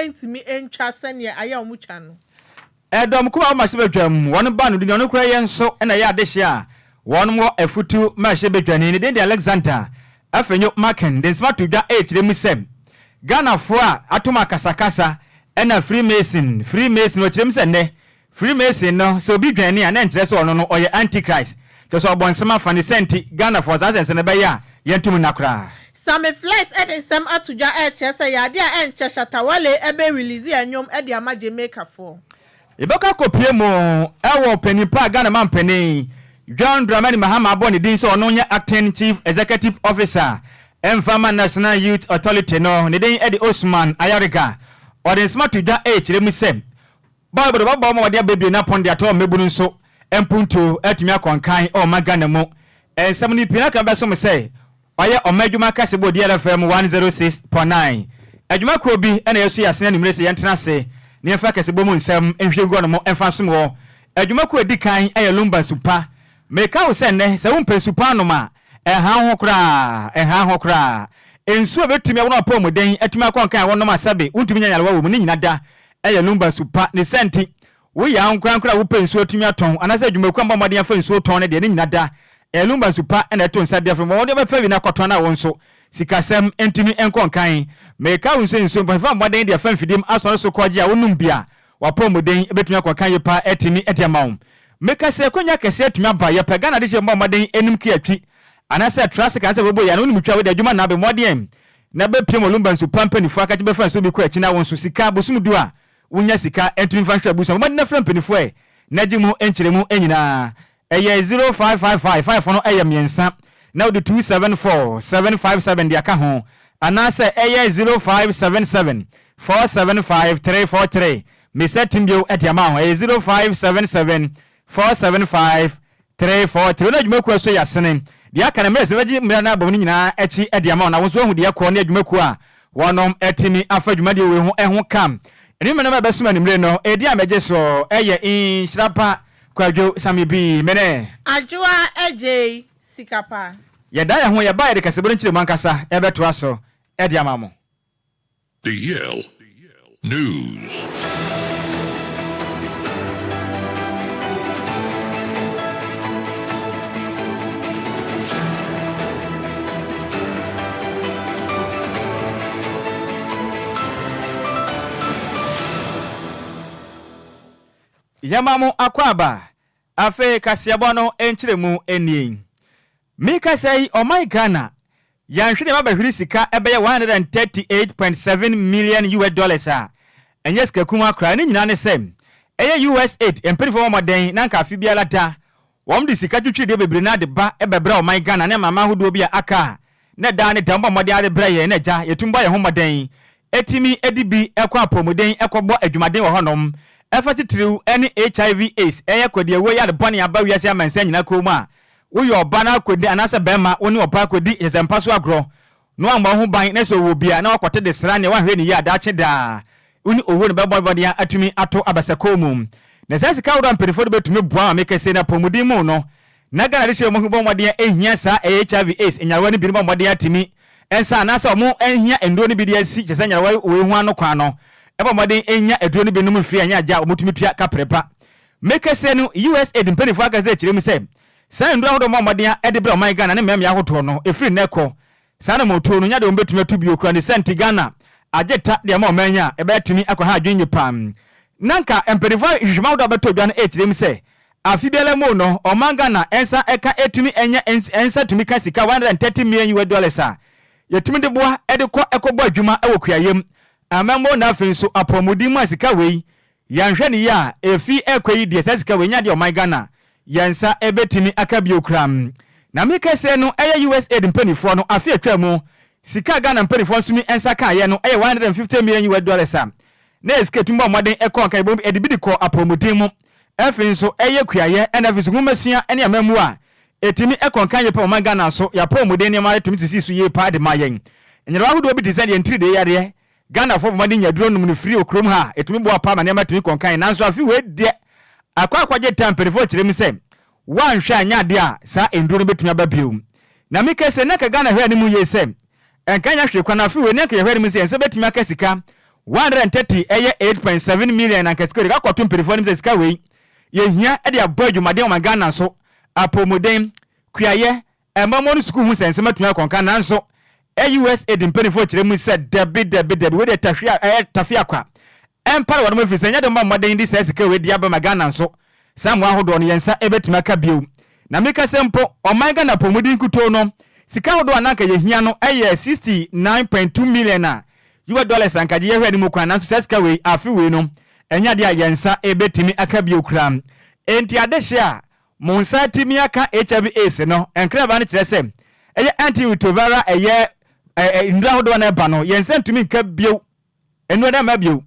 ntumi ntwa sɛdeɛ ayɛ a wɔtwa no. Ɛdɔm kuw a wɔma hyɛbadwam wɔn ba no din, ɔno koraa yɛ nso na ɛyɛ adehye a wɔn wɔ afutu ma hyɛbadwani. Ne din de Alexander Afenyo Markin de nsɛm ato dwa rekyerɛ mu sɛ Ghanafoɔ a atom akasakasa na Freemason, Freemason, ɔkyerɛ mu sɛ nnɛ Freemason no sɛ obi dwane a na ɛnkyerɛ sɛ ɔno no ɔyɛ Antichrist, kyerɛ sɛ ɔbɔnsam afa ne sɛ nti Ghanafoɔ saa nsɛnsɛm no ɛbɛyɛ a yɛntom nna koraa. Sammy Flex de nsɛm ato dwa rekyerɛ sɛ yɛ adeɛ a ɛnkyɛ Shatta Wale bɛ release nnwom de ama Jamaicafoɔ. Yɛbɛkɔ akɔpue mu wɔ panin pa a Ghana mampanin John Dramani Mahama abɔ ne din sɛ ɔno nyɛ Acting Chief Executive Officer mfa mma National Youth Authority no. Ne din de Osman Ayariga. Ɔde nsɛm ato dwa rekyerɛ mu sɛ Bible de bɛboa ma wɔde abɛbue n'apon de atɔ mmabunu nso mpuntuo atumi akɔ nkan wɔ ɔman Ghana mu. Nsɛm no pii no aka bɛsom sɛ Ɔyɛ ɔma adwuma kɛse bɔ DRFM 106.9. Adwuma kuo bi na yɛso yɛ asene anwummere sɛ yɛntena ase na yɛmfa kɛsebɔ mu nsɛm nhwie ngu hɔnom mfa nsom wɔ. Adwuma kuo a ɛdi kan yɛ Lumba Nsu Pa. Meka wo sɛ nnɛ sɛ wompɛ nsu pa anom a, ɛnha wo ho koraa, ɛnha ho koraa. Nsuo a ɛbɛtumi awono w'apɔmuden atumi akɔ nkan a wonom a sɛbe wontumi nya nyarewa wɔ mu ne nyina da yɛ Lumba Nsu Pa. Ne saa nti, Woyɛ ankorankoro a wopɛ nsuo atumi atɔn anaasɛ adwumakuo a mobɔ mmɔden afa nsuo tɔn no deɛ, ne nyina da. Ɛyɛ Lumba nsu pa na ɛto nsa de afrɛ mo. Bɔ mmɔden bɛfa bi na kɔtɔn na wo nso sikasɛm ntumi nkɔ nkan. Meka wo nso nsuo mpo, fa mmɔden de afa mfidie mu asɔre so kɔgye a wonom bi a, w'apɔmuden bɛtumi akɔ nkan yie paa atumi de ama wo. Meka sɛ akwanya kɛseɛ atumi aba, yɛpɛ Ghana adehyeɛ mmɔ mmɔden nnim kiatwi anaasɛ trase anaasɛ bobo yɛ ana wonim twa wode adwuma na bɔ mmɔden na bɛpiem wɔ Lumba nsu pa mpaninfoɔ akakye bɛfa nsuo bi kɔ akyi na wo nso sika bosom du a Wonya sika ntumi mfa nhwɛ abusua. Bɔ mmɔden na frɛ mpaninfoɔ ɛ na gye mu nkyerɛmu nyinaa. Ɛyɛ 0555, five no yɛ mmiɛnsa na wode 274 757 de aka ho. Anaasɛ ɛyɛ 0577 475 343. Mesa tim bio de ama wo. Ɛyɛ 0577 475 343. Wo ne adwumakuo a ɛsɔ yi asene. Deɛ aka no, mmerɛ sɛ bɛgye mmara no abom no nyinaa akyi de ama wo, na wo nso woahu deɛ ɛkɔ ne adwumakuo a wɔnom atumi afa dwumadie wei ho ho ka. Ɛno mmerɛ no bɛsom anwummere no, ɛdin a mɛgye so yɛ Nhyira Pa Kwadwo Sammy B. Mene. Adwoa Adjei Sikapa. Yɛda yɛn ho, yɛba a yɛde kasabu no nkyerɛmu ankasa bɛtoa so de ama mo. The Yale News. Yɛma mo akwaaba. Afei kaseɛbɔ no nkyerɛmu nie. Mekasa yi, ɔman Ghana, yɛanhwɛ ne yɛbɛhwere sika ɛbɛyɛ 138.7 million US dollars a ɛnyɛ sika kumaa koraa. Ne nyinaa ne sɛ, ɛyɛ USAID mpaninfoɔ bɔ mmɔden na anka afe biara da wɔn de sika twitwirideɛ bebree no ara de ba bɛbrɛ ɔman Ghana ne amanaman ahodoɔ bi a aka a na daa ne da wɔbɔ mmɔden ara de brɛ yɛn na agya yɛtumi bɔ yɛn ho mmɔden tumi de bi kɔ apɔwmuden kɔbɔ adwumaden wɔ hɔnom ɛfa titiriw ne HIV AIDS ɛyɛ kɔdiawuo yare bɔne aba wiase amansan nyinaa kɔn mu a woyɛ ɔba na akɔdi anaasɛ bɛrima wo ne ɔbaa kɔdi hesɛmpa so agorɔ na wammɔ wo ho ban na sɛ ɔwɔ bi a na wakɔte de sra nea wanhwɛ ne yie a daakye daa wo ne owuo no bɛbɔ mmɔden atumi ato abasakɔn mu. Na saa sika ahodoɔ a mpanimfoɔ de bɛtumi boa ma mekɛse no apɔwmuden mu no na Ghana de hyɛ wɔn ho bɔ mmɔden a ɛhia saa ɛyɛ HIV AIDS nyarewa no bi no bɔ mmɔden atumi nsa anaasɛ wɔn nhia nnuro no bi de asi kyɛ sɛ nyarewa wei ho ano kwan no bɔ mmɔden nya aduro no bi nom mfiri anyɛ agya a wɔtumi tua kaprɛ pa. Mekɛseɛ no USAID mpanimfoɔ akasa kyerɛ mu sɛ saa nnuro ahodoɔ mmɔ mmɔden a ɛde brɛ ɔman Ghana ne mmeammea ahodoɔ no ɛfiri nnɛ kɔ saa na motuo no nya deɛ wɔbɛtumi atu bio koraa ne sɛ nti Ghana agye ta de ama ɔman yi a ɛbɛtumi akɔha adwene yie paa. Na nka mpanimfoɔ nhwehwɛmu ahodoɔ a bɛtɔ dwa no ɛkyerɛ mu sɛ Afe biara mu no, ɔman Ghana nsa ka tumi nya nsa tumi ka sika 130 million US dollars a yɛtumi de boa de kɔ kɔbɔ adwuma wɔ kuayɛ mu, amammuo na afei nso apɔmuden mu a sika wei yɛanhwɛ no yie a ɛfi rekɔ yi deɛ saa sika wei nyɛ adeɛ a ɔman Ghana yɛn nsa bɛtumi aka bio koraa. Na me kɛseɛ no ɛyɛ USAID mpaninfoɔ no afe atwa mu sika a Ghana mpaninfoɔ nso mi nsa kaeɛ no ɛyɛ 150 million US dollars a na ɛyɛ sika ɛtumi bɔ mmɔden kɔ nka ɛde bi de kɔ apɔmuden mu Afei nso ɛyɛ kuayɛ ɛna afei nso nwomasua ne amammuo a ɛtumi kɔ nkan yie pa wɔ ɔman Ghana so. Yɛn apɔwmuden nneɛma tumi sisi so yie pa de ma yɛn. Nyarewa ahodoɔ bi te sɛ deɛ ntiridee yareɛ, Ghanafoɔ bɔ mmɔden nya aduro nom no firi wɔ kurom ha a, ɛtumi boa pa ma nneɛma tumi kɔ nkan. Nanso afe wei deɛ akɔ akɔgye ta mpanimfoɔ kyerɛ mu sɛ woanhwɛ anyɛ adeɛ a saa nnuro no bɛtumi aba bio. Na meka sɛ na anka Ghana hwɛ anim yie sɛ ɛnka nyɛ hwee koraa na afe wei na anka yɛhwɛ anim sɛ yɛn nsa bɛtumi aka sika. 130 ɛyɛ 8.7 million na anka sika wei de akɔto mpanimfoɔ anim sɛ sika wei yɛhia de abɔ adwumaden wɔ Ghana so apɔmuden, kuayɛ, mmɔmmɔ no sukuu ho nsɛnsɛm atumi akɔnka. Nanso USAID mpanimfoɔ kyerɛ mu sɛ dabi, dabi, dabi, wei deɛ tahwe a ɛyɛ tafe akwa ɛmpare wɔn ɛfiri sɛ nyɛ de mmɔ mmɔden de saa sika wei de aba ma Ghana nso saa mmoa ahodoɔ no yɛn nsa ɛbɛtumi aka bio. Na meka sɛ mpo ɔman Ghana apɔmuden nkutoo no, sika ahodoɔ a nanka yɛhia no ɛyɛ 69.2 million a US dollars ankagye yɛhwɛ anim kwan. Nanso saa sika wei afe wei no ɛnyɛ adeɛ a yɛn nsa ɛbɛtumi aka bio koraa. Enti adehye a mo nsa atumi aka HIV AIDS no, nkrabaa no kyerɛ sɛ ɛyɛ antiretroviral, ɛyɛ nnuro ahodoɔ no ɛba no, yɛn nsa ntumi nka bio, nnuro no ɛma bio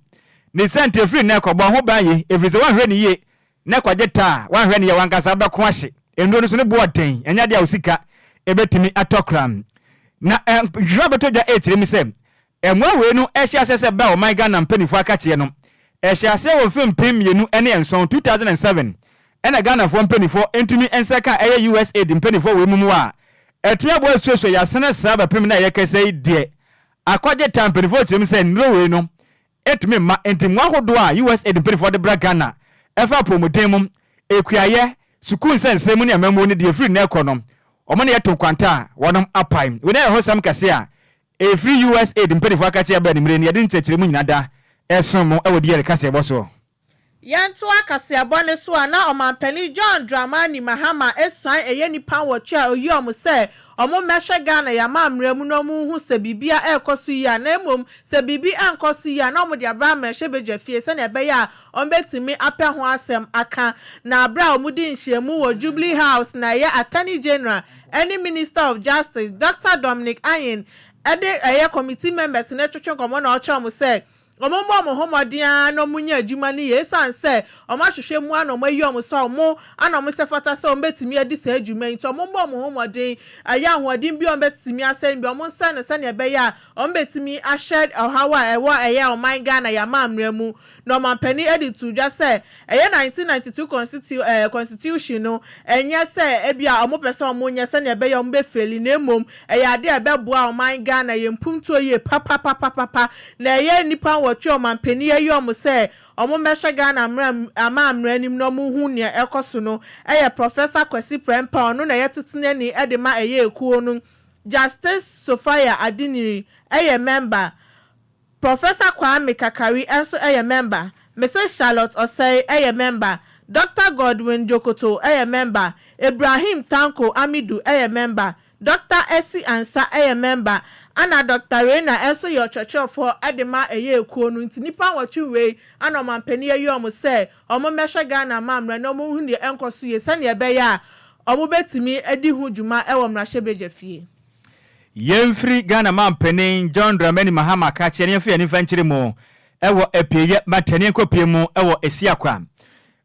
ne sɛ. Nti efiri nnɛ kɔbɔ ho ban yie, efiri sɛ wɔnhwɛ ne yie na kɔgye taa wɔnhwɛ ne yie wankasa bɛko ahye. Nnuro no so ne boɔ den, ɛnyɛ adeɛ a osika ebɛtumi atɔ koraa. Na nhwehwɛ abɛtɔ dwa ɛkyerɛ mu sɛ mmoa wei no ɛhyɛ aseɛ sɛ bɛɛ ɔman Ghana mpanimfoɔ akakyeɛ no ɛhyɛ aseɛ wɔ mfe 2007, 2007, ɛna Ghanafoɔ mpanimfoɔ ntumi nsa ka ɛyɛ USAID mpanimfoɔ wei mu mu a ɛtumi aboa asuasua yɛasene saa bɛpem na ɛyɛ kɛsɛ yi deɛ akɔgye ta. Mpanimfoɔ kyerɛ mu sɛ nnuro wei no ɛtumi mma. Nti mmoa ahodoɔ a USAID mpanimfoɔ de bra Ghana ɛfa apɔmuden mu, ekuayɛ, sukuu nsɛnsɛm mu ne amammuo no deɛ, ɛfiri nnɛ kɔ no ɔmo ne yɛto nkwanta a wɔnom apae. Wei ne ɛhɔ sɛm kɛse a ɛfiri USAID mpanimfoɔ akakye aba animire no yɛde nkyerɛkyerɛ mu nyina da ɛsom mo ɛwɔ DL kaseɛbɔ soɔ. Yɛnto akaseɛbɔ ne so a, na Ɔmampanin John Dramani Mahama esuan ɛyɛ nipa 8 a oyi ɔmo sɛ ɔmo mmɛhwɛ Ghana yɛama mmerɛ mu na ɔmo hu sɛ biribia ɛrekɔ so yie a, na mmom sɛ biribi ɛnkɔ so yie a, na ɔmo de abra mmarahyɛ badwa fie sɛnea ɛbɛyɛ a ɔmo bɛtumi apɛ ho asɛm aka. Na abere a ɔmo di nhyiamu wɔ Jubilee House na ɛyɛ Attorney General ɛne Minister of Justice Dr Dominic Ayine ɛde ɛyɛ committee members no twetwe nkɔmɔ na ɔkyerɛ ɔmo sɛ ɔmo mbɔ ɔmo ho mmɔden ara na ɔmo nyɛ adwuma no yie, esan sɛ ɔmo ahwehwɛ mu ana ɔmo ayi ɔmo sɛ ɔmo ana ɔmo sɛ fata sɛ ɔmo bɛtumi adi saa adwuma yi. Nti ɔmo mbɔ ɔmo ho mmɔden, ɛyɛ ahoɔden bi a ɔmo bɛtumi asɛn bi, ɔmo nsa no sɛnea ɛbɛyɛ a ɔmo bɛtumi ahyɛ ɔhaw a ɛwɔ ɛyɛ ɔman Ghana yɛama mmerɛ mu. Na ɔmampanin ɛde to dwa sɛ ɛyɛ 1992 constitution no, ɛnyɛ sɛ ebi a ɔmo pɛ sɛ ɔmo nyɛ sɛnea ɛbɛyɛ ɔmo bɛfeli, na emom ɛyɛ ade a ɛbɛboa ɔman Ghana yɛn mpumtuo yie papapapapa. Na ɛyɛ nipa 8 ɔmampanin ayi ɔmo sɛ ɔmo mmɛhwɛ Ghana mmerɛ ama mmerɛ anim na ɔmo hu nea ɛkɔ so no ɛyɛ Professor Kwasi Prempeh, ɔno na ɛyɛ tetenani ɛde ma ɛyɛ ekuo no. Justice Sophia Adeniri ɛyɛ member, Professor Kwame Kakari nso ɛyɛ member, Mrs Charlotte Osei ɛyɛ member, Dr Godwin Jokoto ɛyɛ member, Ibrahim Tanko Amidu ɛyɛ member, Dr Esi Ansa ɛyɛ member, ana Dr Reina nso yɛ ɔkyerɛkyerɛfoɔ ɛde ma ɛyɛ ekuo no. Nti nipa 8 wei ana ɔmampanin ayi ɔmo sɛ ɔmo mmɛhwɛ Ghana amammerɛ na ɔmo hu deɛ ɛnkɔ so yie sɛnea ɛbɛyɛ a ɔmo bɛtumi adi ho dwuma ɛwɔ mmarahyɛbadwa fie. Yɛmfiri Ghana mampanin John Dramani Mahama ka kyerɛ ne yɛmfa yɛn nifa nkyerɛ mu ɛwɔ apieyɛ matani nkɔpie mu ɛwɔ Esiakwa.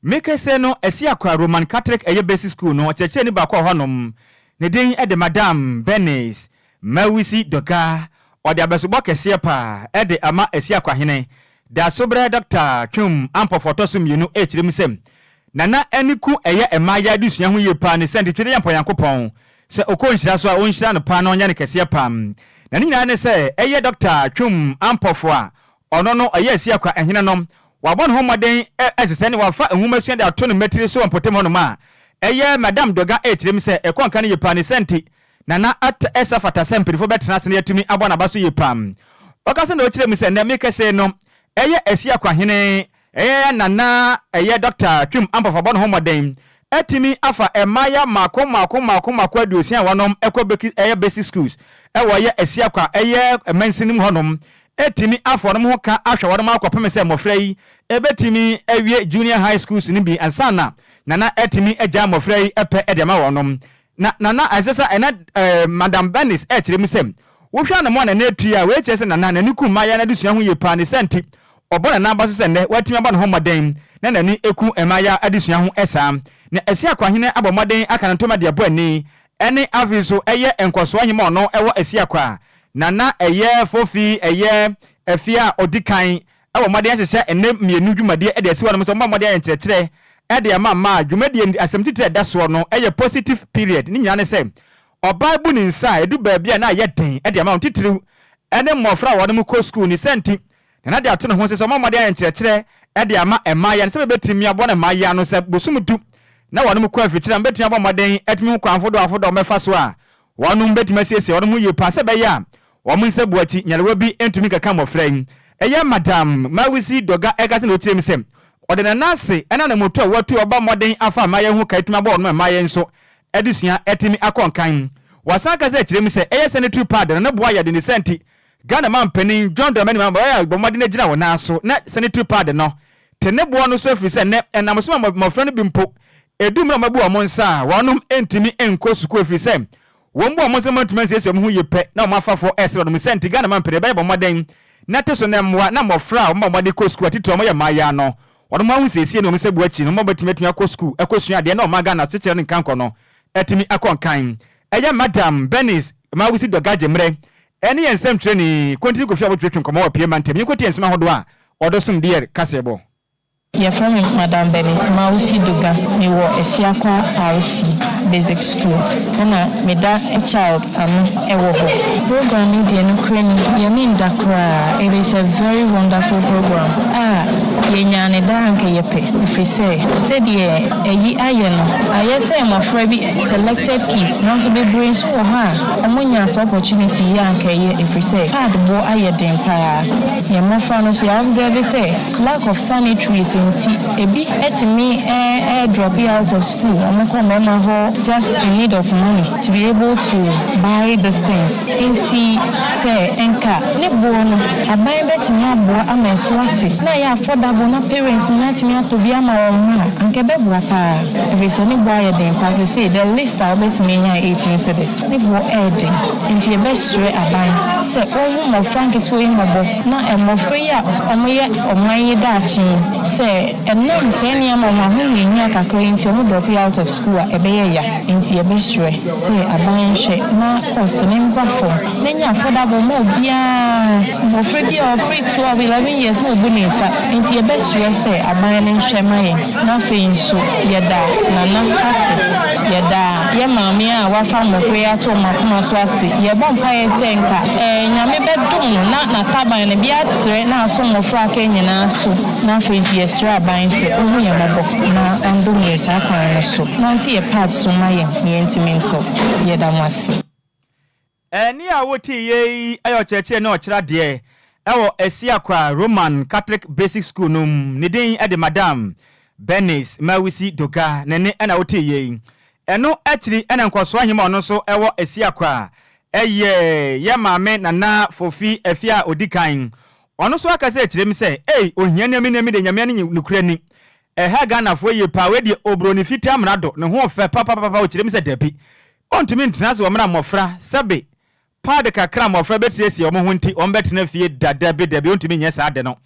Mekɛsɛ no Esiakwa Roman Catholic ɛyɛ basic school no, ɔkyerɛkyerɛni baako wɔ hɔnom, ne din ɛde Madam Bernice Mawisi Dɔga. Ɔde abɛsobɔ kɛseɛ paa ɛde ama Esiakwa hene Dasobrɛ Dr Twum Ampɔfo ɔtɔ so mmienu, ɛkyerɛ mu sɛ nana ani ku ɛyɛ mmaayɛ adesua ho yie paa ne sɛ ntitwere yɛ mpɔnyankopɔn sɛ ɔkɔ nhyira so a ɔnhyira no paa na ɔnyɛ no kɛseɛ paa. Na ne nyinaa ne sɛ ɛyɛ Dr Twum Ampɔfo a ɔno no ɔyɛ Asiakwa ɛhene no, wabɔ ne ho mmɔden ɛsesɛ ne wafa nwoma sua de ato no mmatiri so wɔ mpɔtam hɔnom a ɛyɛ Madam Dɔga. Ɛkyerɛ mu sɛ ɛkɔ nka no yie paa ne sɛ nti nana ɛsɛ fata sɛ mpanimfoɔ bɛtena ase na yɛatumi abɔ n'aba so yie paa. Ɔka sɛ na ɔkyerɛ mu sɛ nnɛ mekɛsɛ no ɛyɛ Asiakwa hene, ɛyɛ nana ɛyɛ Dr Twum Ampɔfo abɔ ne ho mmɔden ɛtumi afa mmaaya mmaako mmaako mmaako mmaako 60 a wɔnom ɛkɔ beki ɛyɛ basic schools ɛwɔ ɛyɛ Asiakwa ɛyɛ mansin mu hɔnom, ɛtumi afa wɔn ho ka ahwɛ wɔn akɔpem sɛ mmɔfra yi ɛbɛtumi awie junior high schools no bi ansa na nana ɛtumi agya mmɔfra yi ɛpɛ ɛde ama wɔnom. Na nana ɛsɛ sɛ ɛna Madam Bernice ɛkyerɛ mu sɛ wohwɛ anamɔ a nana atu a wei kyerɛ sɛ nana n'ani ku mmaayɛ no adesua ho yie paa ne sɛ nti ɔbɔ nana aba so sɛ nnɛ watumi abɔ ne ho mmɔden na n'ani eku mmaayɛ adesua ho. Ɛsaa na ɛsi akwahene abɔ mmɔden aka ne ntoma de abɔ ani ɛne afei so ɛyɛ nkɔsoɔ ahema ɔno ɛwɔ Esi Akwa nana ɛyɛ Fofi ɛyɛ efie a ɔdi kan ɛwɔ mmɔden ahyehyɛ ɛnɛ mmienu dwumadie ɛde asi hɔ nom sɛ ɔmmɔ mmɔden ayɛ nkyerɛkyerɛ ɛde ama mmaa. Dwumadie asɛm titiri ɛda soɔ no ɛyɛ positive period. Ne nyinaa ne sɛ ɔbaa bu ne nsa a ɛdu baabi a na ayɛ den ɛde ama wɔn, titiriw ɛne mmɔfra a wɔn kɔ sukuu ne sɛ nti. Nana de ato ne ho sɛ sɛ ɔma mmɔden ayɛ nkyerɛkyerɛ de ama mmayewa no sɛ bɛbɛtumi aboa no mmayewa no sɛ bosom du na wɔnom kɔ afikyire a wɔbɛtumi abɔ mmɔden atumi ho kwan fodoɔ afodoɔ a wɔbɛfa so a wɔnom bɛtumi asiesie wɔnom ho yie paa sɛ ɛbɛyɛ a wɔn nsa bu akyi nyarewa bi ntumi nkeka mmɔfra yi. Ɛyɛ Madam Mawusi Doga ɛka sɛ na ɔkyerɛ mu sɛ ɔde Nana ase ɛne anamotuo a watu a ɔba mmɔden afa mmayewa ho ka atumi aboa wɔnom mmayewa nso adesua atumi akɔ nkan. Wasan aka sɛ kyerɛ mu sɛ ɛyɛ sanitary pad no ne boa yɛ den ne saa nti Ghana manpanin John Dramani Mahama bɛyɛ bɔ mmɔden agyina wɔn nan so na sanitary pad no te ne boɔ no so ɛfiri sɛ nnɛ ɛnam so ma mmɔfra no bi mpo ɛdu mmerɛ a wɔabu wɔn nsa a wɔnom ntumi nkɔ sukuu ɛfiri sɛ wɔn bu wɔn nsa ma ntumi ansiesie wɔn ho yie pɛ na wɔn afafoɔ ɛresrɛ wɔn sɛ nti Ghana manpanin bɛyɛ bɔ mmɔden na te so na mmoa na mmɔfra a wɔbɔ mmɔden kɔ sukuu atitire a wɔyɛ mmaayaa no wɔnom ahosiesie ne wɔn nsa bu akyi no wɔbɛtumi atumi akɔ sukuu akɔsua adeɛ na wɔn Ghana asekyerɛ no nkankɔ no atumi akɔ nkan. Ɛyɛ Madam Bernice Mawusi Dɔgagye mmerɛ ɛne yɛn nsɛmtwerɛni Kontini Kofi a wɔtwetwe nkɔmmɔ wɔ Pie Mantam. Yɛnkɔtie nsɛm ahodoɔ a ɔdɔ som deɛ kaseɛbɔ. Yɛfrɛ me Madam Bernice Mawusi Duga, mewɔ Asiakwa RC Basic School ɛna meda child ano wɔ hɔ. Program yi deɛ nokorɛ ni yɛne nda koraa, it is a very wonderful program a yɛnyaa no daa anka yɛpɛ ɛfiri sɛ sɛdeɛ ayi ayɛ no ayɛ sɛ mmɔfra bi selected kids nanso bebree nso wɔ hɔ a wɔn nyaa saa opportunity yi a anka ɛyɛ ɛfiri sɛ pad boɔ ayɛ den paa. Yɛn mmɔfra no nso yɛ observe sɛ lack of sanitaries nti ebi tumi drop out of school wɔn kɔ mmarima hɔ just in need of money to be able to buy these things nti sɛ nka ne boɔ no aban bɛtumi aboa ama ɛso ate na ayɛ affordable na parents nyinaa atumi atɔ bi ama wɔn mma a anka ɛbɛboa paa ɛfiri sɛ ne boɔ ayɛ den paa sesei the least a wobɛtumi anya yɛ 18 cedis ne boɔ ɛyɛ den nti yɛbɛsrɛ aban sɛ ɔnhu mmɔfra nketewa yi mmɔbɔ na mmɔfra yi a wɔyɛ ɔman yi daakye yi sɛ ɛnam saa nneɛma wɔn ahohiahia kakra yi nti wɔn drop out of school a ɛbɛyɛ ya nti yɛbɛsrɛ sɛ aban nhwɛ na cost no mbra fam na ɛnyɛ affordable ma obiara mmɔfra bi a ɔfiri 12, 11 years na ɔbu ne nsa nti yɛbɛsrɛ sɛ aban no nhwɛ ma yɛn na afei nso yɛda Nana ase yɛda yɛ maame a wafa mmɔfra yi ato wɔn akoma so ase yɛbɔ mpaeɛ sɛ nka ɛɛ Nyame bɛdom no na n'ataban no bi atrɛ na aso mmɔfra aka nyinaa so na afei nso yɛsrɛ aban sɛ ɔhu yɛn mmɔbɔ na ɔndom yɛn saa kwan no so na ɔnte yɛ pads so ma yɛn na yɛntumi ntɔ. Yɛda mo ase. Ɛnne a woteeɛ yi yɛ ɔkyerɛkyerɛni a ɔkyerɛ adeɛ wɔ Asiakwa Roman Catholic Basic School no mu. Ne din de Madam Bernice Mawusi Doga. Ne nne na woteeɛ yi. Ɛno akyiri na Nkɔsoɔ Ahemmaa a ɔno nso wɔ Asiakwa yɛ yɛn maame Nana Fofi Afia a ɔdi kan. Ɔno nso akasa akyerɛ mu sɛ, Ei, ohia ni amini amini deɛ Nyame ani nye nokorɛ ni. Ɛha Ghanafoɔ yie paa, wei deɛ obroni fitaa mmara do, ne ho fɛ papapapa, ɔkyerɛ mu sɛ dabi. Ontumi ntena ase wɔ mmerɛ a mmɔfra, sɛbe, paade kakra a mmɔfra bɛsiesie wɔn ho nti wɔbɛtena fie da, dabi, dabi, ontumi nyɛ saa ade no.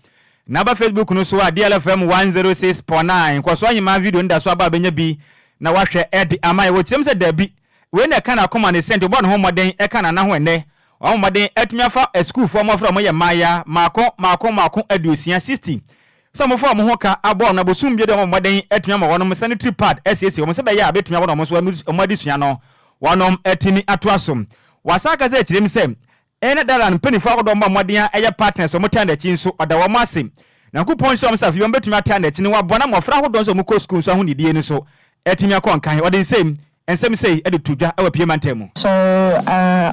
Na aba Facebook no so a, DLFM 106.9, Nkɔsoɔ Ahemaa video no da so aba a wobɛnya bi na woahwɛ de ama yɛn. Wɔkyerɛ mu sɛ dabi, wei na ɛka n'akoma ne sɛnti ɔbɔ ne ho mmɔden ka Nana ho ɛnnɛ. Wabɔ mmɔden atumi afa asukuufoɔ mmɔfra a wɔyɛ mmayewa mmaako mmaako mmaako 60, 60, Sɛ wɔfa wɔn ho ka abɔ wɔn abosom bio de wɔn mmɔden atumi ama wɔnom sanitary pad asiesie wɔn sɛ ɛbɛyɛ a bɛtumi abɔ wɔn nso wɔn adesua no wɔnom atumi atoa so. Wasan akasa akyerɛ mu sɛ ɛyɛ Netherlands mpaninfoɔ ahodoɔ mmɔ mmɔden a ɛyɛ partners a wɔtaa n'akyi nso ɔda wɔn ase. Nyankopɔn nhyira wɔn sɛ afei wɔbɛtumi ataa n'akyi na wɔaboa na mmɔfra ahodoɔ nso a wɔkɔ sukuu nso ahonidie no nso atumi akɔ nkan. Ɔde nsɛm Nsɛm sei de to dwa wɔ Pie mantam mu. So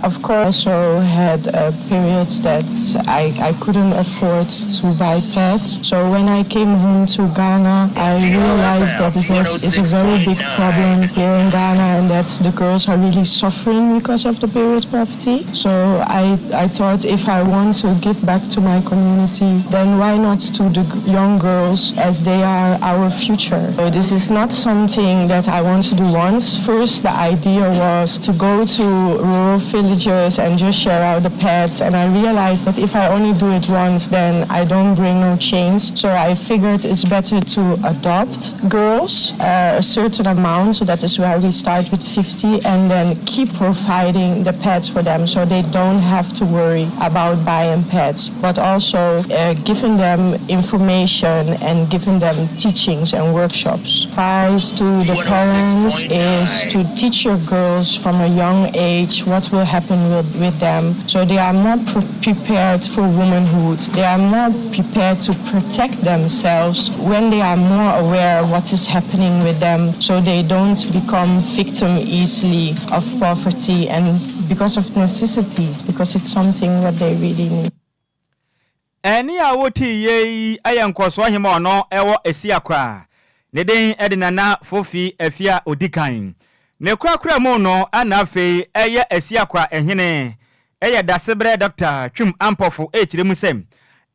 of course also had periods that I I couldn't afford to buy pads so when I came home to Ghana I realized that it was is a very big problem here in Ghana and that the girls are really suffering because of the period poverty so I I thought if I want to give back to my community then why not to the young girls as they are our future so this is not something that I want to do once first the idea was to go to rural villages and just share out the pads and I realized that if I only do it once then I don't bring no change so I figured it's better to adopt girls uh, a certain amount so that is where we start with 50 and then keep providing the pads for them so they don't have to worry about buying pads but also uh, giving them information and giving them teachings and workshops. Advice to the parents is to teach your girls from a young age age, what will happen with, with them. So they are more prepared for womanhood. They are more prepared to protect themselves when they are more aware what is happening with them, so they don't become victim easily of poverty and because of necessity, because it's something what they really need. Ɛnne a wotii yɛ yi yɛ nkɔsoɔ hema ɔno ɛwɔ Asiakwa. Ne din de Nana Fofi Afia odi kan. Ne korakora mu no ana afei ɛyɛ Asiakwa ɛhene ɛyɛ Dasebrɛ Dr. Twum Ampɔfo ɛkyerɛ mu sɛ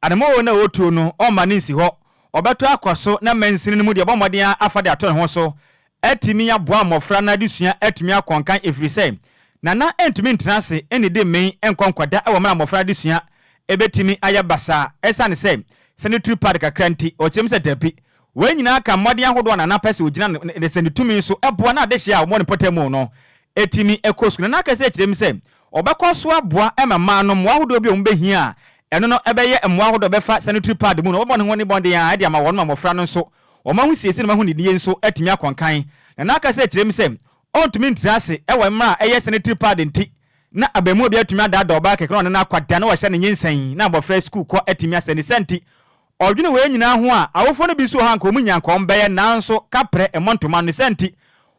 ademo no a wɔtuo no ɔmma ne nsi hɔ ɔbɛtɔ akɔ so na mansini no mu deɛ ɔbɔ mmɔden afa de ato ne ho so atumi aboa mmɔfra no adesua atumi akɔnkan ɛfiri sɛ Nana ntumi ntena ase ɛne de mmɛn nkɔ nkɔda ɛwɔ mmerɛ mmɔfra adesua ɛbɛtumi ayɛ basaa ɛsiane sɛ sanitary pad kakra nti. Ɔkyerɛm sɛ dabi, wɔn nyinaa ka mmɔden ahodoɔ Nana pɛ sɛ ogyina ne sɛ ne tumi nso ɛboa na adehyɛ a wɔn ne mpɔtam mu no ɛtumi ɛkɔ sukuu. Nana akɛse kyerɛ mu sɛ ɔbɛkɔ so aboa ɛma mmaa no mmoa ahodoɔ bi a wɔn bɛhia a ɛno no ɛbɛyɛ mmoa ahodoɔ bɛfa sanitary pad mu no wɔbɔ ne ho ne bɔnden a ɛde ama wɔn ma mmɔfra no nso wɔn aho siesie na wɔn aho nidie nso atumi akɔnkan. Nana akɛse kyerɛ mu sɛ ɔntumi ntena ase ɛwɔ mmerɛ a ɛyɛ sanitary pad nti na abamu bi atumi adaadaa ɔbaa kɛkɛ na ɔne no akɔda na wɔhyɛ ne nyinsɛn na abɔfra sukuu kɔ atumi asɛ ne sɛ nti ɔdwene wei nyinaa ho a awofoɔ no bi nso wɔ ha nka ɔmu nya nka ɔmbɛyɛ nanso kaprɛ ɛmmɔ ntoma no sɛ nti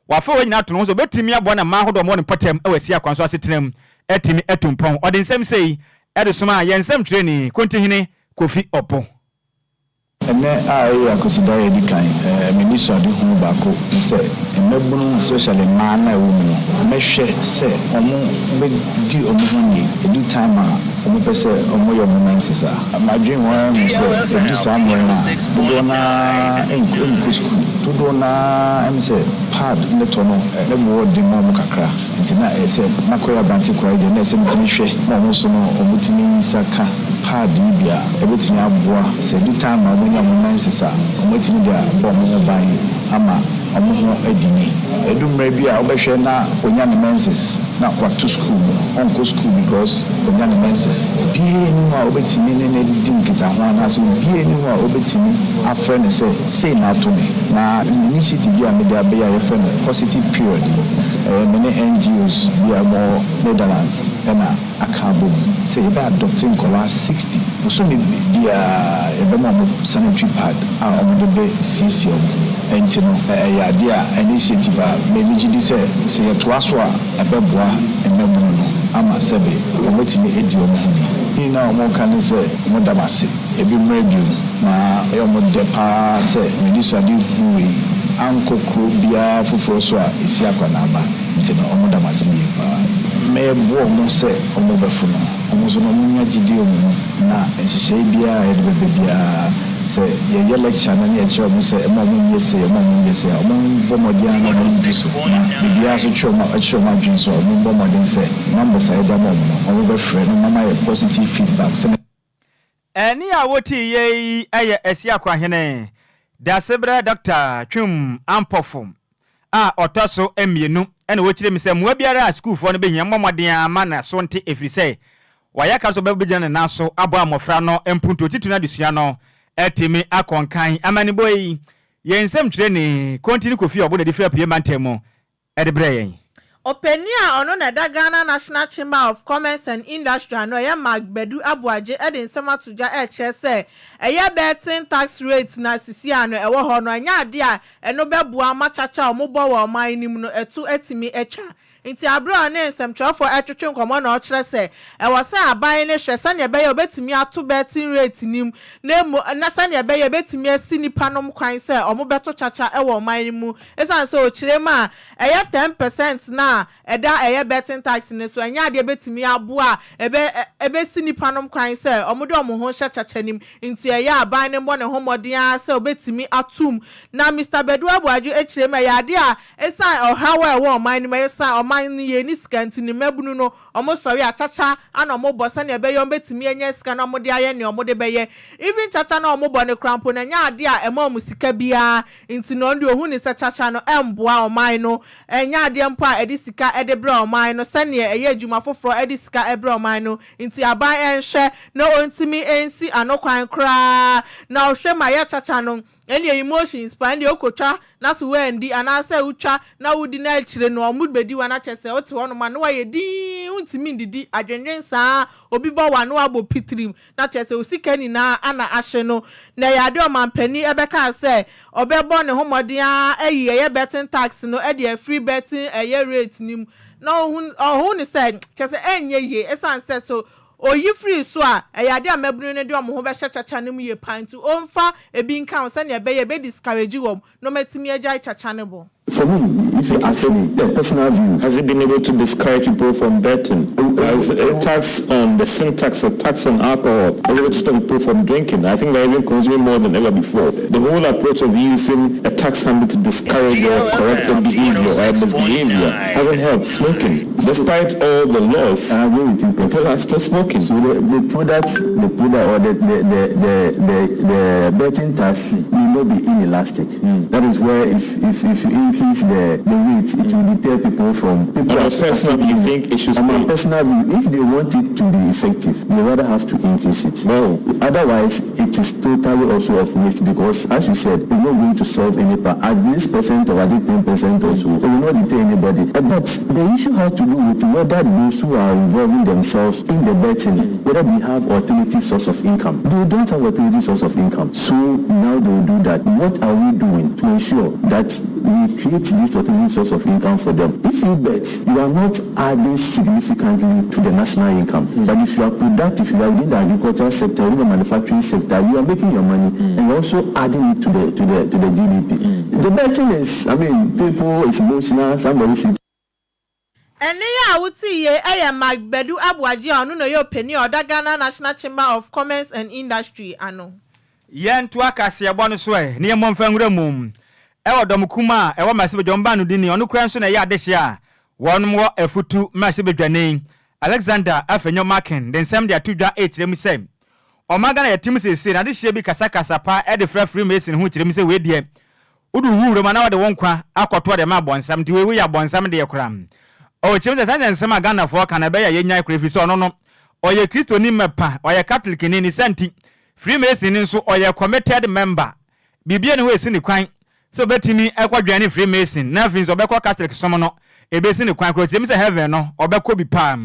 wafa wei nyinaa to no ho sɛ ɔbɛtumi aboa na mmaa ahodoɔ ɔmɔ ne mpɔtam ɛwɔ asi akwan so asetena mu atumi atu mpɔn. Ɔde nsɛm sei ɛde soma a yɛn nsɛm twerɛni Kontihene Kofi Ɔbo. Ɛnɛ a ɛyɛ Akwasidae a ɛdi kan, m'ani sɔ ade ho baako ne sɛ mmabunu, especially mmaa no a ɛwɔ mu no, mɛhwɛ sɛ wɔn bɛdi wɔn ho ni ɛdu time a wɔn pɛ sɛ wɔyɛ wɔn menses a. Madwene wɔn ara hu sɛ ɛdu saa mmerɛ no a, dodoɔ no ara nkɔ sukuu. Dodoɔ no ara sɛ pad ne tɔ no ne boɔ den ma wɔn kakra, nti na ɛyɛ sɛ makɔyɛ aberante koraa deɛ na ɛsɛ metumi hwɛ ma wɔn so no wɔtumi nsa ka pad yi bi a ɛbɛtumi aboa sɛ ɛdu time a wɔnya wɔn menses a, wɔatumi de abɔ wɔn ho ban ama wɔn ho adi ni. Ɛdu mmerɛ bi a wobɛhwɛ na onya ne menses na wato school mu, ɔnkɔ school because onya ne menses. Obiara ni hɔ a wobɛtumi ne ne di nkitaho anaasɛ obiara ni hɔ a wobɛtumi afrɛ ne sɛ sei na ato me. Na initiative bi a mede abɛyɛ a yɛfrɛ no Positive Period yi, ɛyɛ me ne NGOs bi a wɔwɔ Netherlands ɛna aka abom sɛ yɛbɛ adopt nkɔlaa 60. Bosome biara yɛbɛma wɔn sanitary pad a wɔde bɛ siesie wɔn ho. Nti no ɛyɛ adeɛ a initiative a m'ani gye di sɛ sɛ yɛtoa so a ɛbɛboa mmabunu no ama sɛbe wɔbɛtumi adi wɔn ho ni. Ne nyinaa a wɔka ne sɛ wɔda m ase ebi mmerɛ biom na ɛyɛ wɔn dɛ paa sɛ m'ani so ade hu wei ankɔ kuro biara foforɔ so a ɛsi akɔnaaba, nti no wɔda m ase yie paa. Mɛboa wɔn sɛ wɔn bɛfo no wɔn nso no wɔnya gyidie wɔn mu na nhyehyɛe biara a yɛde bɛbɛ biara sɛ yɛyɛ lecture no ne yɛkyerɛ wɔn sɛ ɛma wɔn nyɛ sei, ɛma wɔn nyɛ sei a, wɔn bɔ mmɔden a na wɔn di so na biribiara nso kyerɛ wɔn kyerɛ wɔn adwene so a wɔn bɔ mmɔden sɛ numbers a yɛde ama wɔn no wɔn bɛfrɛ no mama yɛ positive feedback sɛ Ɛne a wotii yɛ yi yɛ Asiakwahene Dasebrɛ Dr. Twum Ampɔfo a ɔtɔ so mmienu ɛna wɔkyerɛ mi sɛ mmoa biara a sukuufoɔ no bɛhia mmɔ mmɔden ama na so nte ɛfiri sɛ wayɛ ka so bɛbɛgyina ne nan so aboa mmɔfra no mpuntuo titiri no adesua no atumi akɔnkan. Amanebɔ yi yɛn nsɛm twerɛni Kontini Kofi Ɔbo na de firi Apue mantam mu ɛde brɛ yɛn. Ɔpanin a ɔno na ɛda Ghana National Chamber of Commerce and Industry ano, ɛyɛ Mark Badu Aboagye, ɛde nsɛm ato dwa ɛrekyerɛ sɛ ɛyɛ betting tax rate na sisi ano ɛwɔ hɔ no ɛnyɛ adeɛ a ɛno bɛboa ma kyakya a wɔbɔ wɔ ɔman no mu no ɛto atumi atwa. Nti abere a ɔne nsɛmtwerɛfoɔ ɛtwetwe nkɔmmɔ na ɔkyerɛ sɛ ɛwɔ sɛ aban no hwɛ sɛnea ɛbɛyɛ obɛtumi ato betting rate nim na emu na sɛnea ɛbɛyɛ obɛtumi asi nipa nom kwan sɛ ɔmo bɛto kyakya ɛwɔ ɔman no mu, ɛsiane sɛ ɔkyerɛ mu a ɛyɛ 10% na ɛda ɛyɛ betting tax ne so ɛnyɛ adeɛ bɛtumi aboa ɛbɛ ɛbɛsi nipa nom kwan sɛ ɔmo de ɔmo ho hyɛ kyakya nim. Nti ɛyɛ aban no mbɔ ne ho mmɔden ara sɛ obɛtumi atum. Na Mr Badu Aboagye akyerɛ mu ɛyɛ adeɛ a ɛsiane ɔhaw a ɛwɔ ɔman no mu, ɛsiane ɔman no yɛ ni sika nti ne mmabunu no ɔmo sɔre akyakya ana ɔmo bɔ sɛnea ɛbɛyɛ ɔmo bɛtumi anya sika na ɔmo de ayɛ nea ɔmo de bɛyɛ. Even kyakya na ɔmo bɔ ne kora mpo na ɛnyɛ adeɛ a ɛma ɔmo sika biara, nti na ɔno deɛ ohun ne sɛ kyakya no ɛmboa ɔman no, ɛnyɛ adeɛ mpo a ɛde sika ɛde brɛ ɔman no sɛnea ɛyɛ adwuma foforɔ ɛde sika ɛbrɛ ɔman no. Nti aban ɛnhwɛ na ɔntumi ɛnsi ano kwan koraa na ɔhwɛ ma yɛ kyakya no. Ɛnneɛ emotions paa ɛnneɛ wokɔtwa na so woandi anaasɛ wotwa na wodi na akyire no ɔmo bɛdi wa na kyerɛ sɛ wote hɔnom a na wayɛ dinn, wontumi ndidi, adwendwen saa, obi bɔ wa na wabɔ pitirim na kyerɛ sɛ wo sika nyinaa ana ahye no. Na ɛyɛ adeɛ ɔmampanin ɛbɛka sɛ ɔbɛbɔ ne ho mmɔden a ayi ɛyɛ betting tax no ɛde afiri betting ɛyɛ rate no mu na ɔhu ne sɛ kyerɛ sɛ ɛnyɛ yie, ɛsiane sɛ so oyi firi so a, ɛyɛ adeɛ a mmabunu no de wɔn ho bɛhyɛ kyakya no mu yie paa, nti ɔmfa ebi nka ho sɛnea ɛbɛyɛ ɛbɛ discourage wɔn na ɔmatumi agyae kyakya no bɔ. For me, if you ask me, the personal view. Has it been able to discourage people from betting? Has a tax on the sin tax or tax on alcohol has able to stop people from drinking? I think they're even consuming more than ever before. The whole approach of using a tax handle to discourage the corrected behavior or misbehavior hasn't helped smoking. Despite all the laws, I agree with you. People are still smoking. So the product or the betting tax may not be inelastic. That is where if you increase the rate, it will deter people from people. On your personal view, you think it should On my stay? Personal view, if they want it to be effective, they rather have to increase it. No. Otherwise, it is totally also of waste because, as you said, it's not going to solve any part. At least percent or at least 10% also, it will not deter anybody. But the issue has to do with whether those who are involving themselves in the betting, whether they have alternative source of income. They don't have alternative source of income. So now they will do that. What are we doing to ensure that we create this alternative source of income for them? If you bet, you are not adding significantly to the national income. But if you are productive, you are within the agricultural sector, within the manufacturing sector, you are making your money and you're also adding it to the GDP. The betting is, I mean, people, it's emotional. Somebody sits Ɛne yɛ a wote yie ɛyɛ Mike Bedu Aboagye a ɔno na ɔyɛ ɔpanin a ɔda Ghana National Chamber of Commerce and Industry ano. Yɛnto akaseɛbɔ no so ɛ ne yɛmmɔ mfa nwura mu ɛwɔ dɔm kum a ɛwɔ mmarahyɛbadwam ba no dini ɔno kora nso na ɛyɛ adehye a wɔnom wɔ Afutu mmarahyɛbadwani Alexander Afenyo Markin de nsɛm de ato dwa ɛkyerɛ mu sɛ ɔman Ghana yɛtem seesei na adehyeɛ bi kasakasa pa ɛde frɛ Freemason ho kyerɛ mu sɛ wei deɛ wode wo wuram na wɔde wo nkwa akɔtoɔ de ma abɔnsam, nti wei woyɛ abɔnsam deɛ kora. Ɔkyerɛ mu sɛ saa nsɛm a Ghanafoɔ ka na ɛbɛyɛ a yɛnya kora, ɛfiri sɛ ɔno no ɔyɛ Kristoni mɛpa, ɔyɛ Catholic ni ne sɛ nti Freemason nso ɔyɛ committed member, biribia ne hɔ ɛsi ne kwan sɛ ɔbɛtumi ɛkɔdwɛn ne Freemason na afei nso ɔbɛkɔ Catholic som no ɛbɛsi ne kwan kora. Kyerɛ mu sɛ heaven no ɔbɛkɔ bi paa.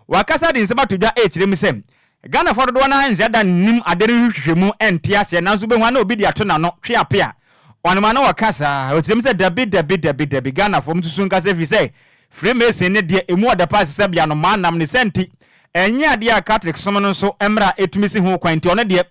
Wakasa de nsɛm ato dwa ɛkyerɛ mu sɛ Ghanafoɔ dodoɔ no nhyɛ da nnim ade no hwehwɛ mu ɛnte aseɛ, nanso bɛhu ana obi de ato n'ano twe ape a ɔnoma na wɔka saa. Ɔkyerɛ mu sɛ dabi, dabi, dabi, dabi, Ghanafoɔ msusu nkasa fi sɛ Freemason ne deɛ emu ɔda pa sɛ bia no maa nam ne sɛ nti ɛnyɛ adeɛ a Catholic som no nso mmra ɛtumi si ho kwan, nti ɔno deɛ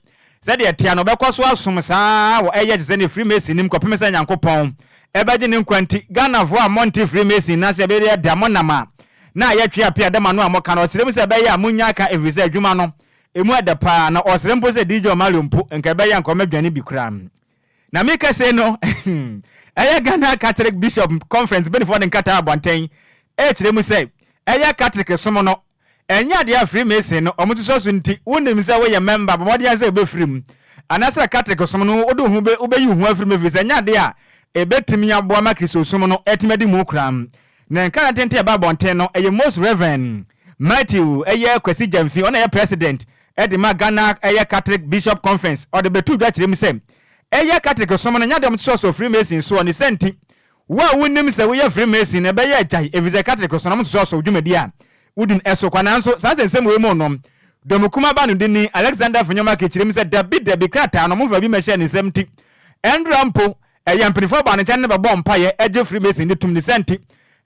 sɛdeɛ tea no ɔbɛkɔ so asom saa wɔ ɛyɛ te sɛ ne Freemason nim kɔpem sɛ Nyankopɔn ɛbɛgye ne nkwa. Nti Ghanafoɔ a mɔnte Freemason na sɛ ɛbɛyɛ da mo nam a na yɛtwe ape a dɛm ano a mɔka no, ɔkyerɛ mu sɛ ɛbɛyɛ a monya aka, ɛfiri sɛ adwuma no emu ɛda paa na ɔsrɛ mpo sɛ DJ Omalion mpo nka ɛbɛyɛ nka ɔmɛdwane bi koraa. Na meka sei no, ɛyɛ Ghana Catholic Bishop Conference bɛnifoɔ de nkrataa abɔntɛn ɛkyerɛ mu sɛ ɛyɛ Catholic som no ɛnyɛ adeɛ a Freemason no ɔmo tosɔ so, nti wonim sɛ woyɛ member, bɔ mmɔden sɛ wobɛfiri mu anaasɛ Catholic som no wode wo ho wobɛyi wo ho afiri mu, ɛfiri sɛ ɛnyɛ adeɛ a ɛbɛtumi aboa ma Kristo som no ɛtumi adi mu koraa. Na nkra tenten ɛba abɔnten no, ɛyɛ Most Reverend Matthew ɛyɛ Kwasi Gyamfi, ɔna ɛyɛ president ɛde ma Ghana ɛyɛ Catholic Bishop Conference, ɔde bɛtu dwa kyerɛ mu sɛ ɛyɛ Catholic som no nyɛ deɛ ɔmo tosɔ so Freemason soɔ ne sɛ nti wo a wonim sɛ woyɛ Freemason na ɛbɛyɛ agyae, ɛfiri sɛ Catholic som no ɔmo tosɔ so dwumadi a wodi ɛso kwa. Nanso saa sɛ nsɛm wei mu no, dɔm kuma ba no de ni Alexander Afenyo kyerɛ mu sɛ dabi, dabi, krataa no momfa bi mɛhyɛ ne nsɛm, nti ɛndura mpo ɛyɛ mpanimfoɔ baa ne nkyɛn ne bɛbɔ mpayɛ ɛgye Freemason de tum ne sɛ nti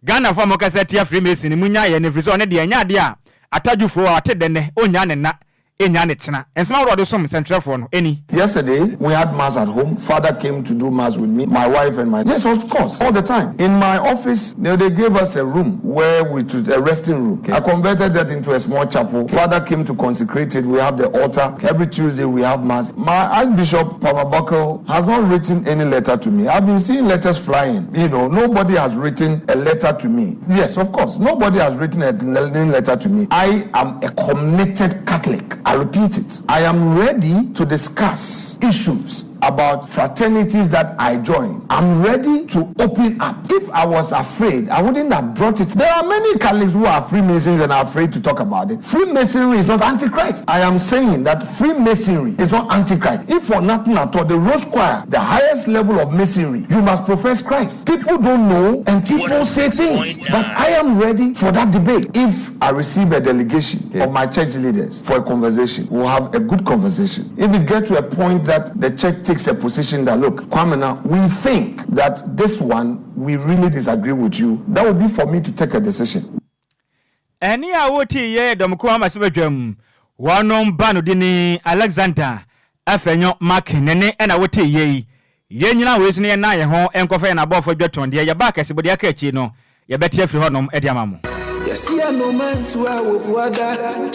Ghanafoɔ a mokasa tia Freemason mu nya yɛ no, ɛfiri sɛ ɔne deɛ ɛnyɛ adeɛ a atadwofoɔ a ɔte dɛnɛ ɔnya ne nna ɛnya ne kyena. Nsɛm ahoroɔ de som nsɛntwerɛfoɔ no ɛni. Yesterday, we had mass at home. Father came to do mass with me, my wife, and my. Yes, of course, all the time. In my office, they gave us a room where we to a resting room. I converted that into a small chapel. Father came to consecrate it. We have the altar. Every Tuesday, we have mass. My Archbishop Palmer Buckle has not written any letter to me. I've been seeing letters flying. Nobody has written a letter to me. Yes, of course, nobody has written any letter to me. I am a committed Catholic. I repeat it. I am ready to discuss issues. about fraternities that I joined. I'm ready to open up. If I was afraid, I wouldn't have brought it. There are many Catholics who are Freemasons and are afraid to talk about it. Freemasonry is not Antichrist. I am saying that Freemasonry is not Antichrist. If for nothing at all, the Rose Choir, the highest level of masonry, you must profess Christ. People don't know and people say things. But I am ready for that debate. If I receive a delegation of my church leaders for a conversation, we'll have a good conversation. If it gets to a point that the church takes a position that, look, Kwamina, we think that this one, we really disagree with you, that will be for me to take a decision. Ɛnne a wotee yɛ dɔm ko ama sɛ badwam wɔnom ba no dini Alexander Afenyo Markin ne ne ɛna wotee yɛ yi. Yɛn nyina wei so no yɛnan yɛn ho nkɔfa yɛn abɔɔfo adwatɔn deɛ yɛba akɛse bɔde aka akyi no yɛbɛte afiri hɔnom de ama mo. Yɛsi anomantu a wobuada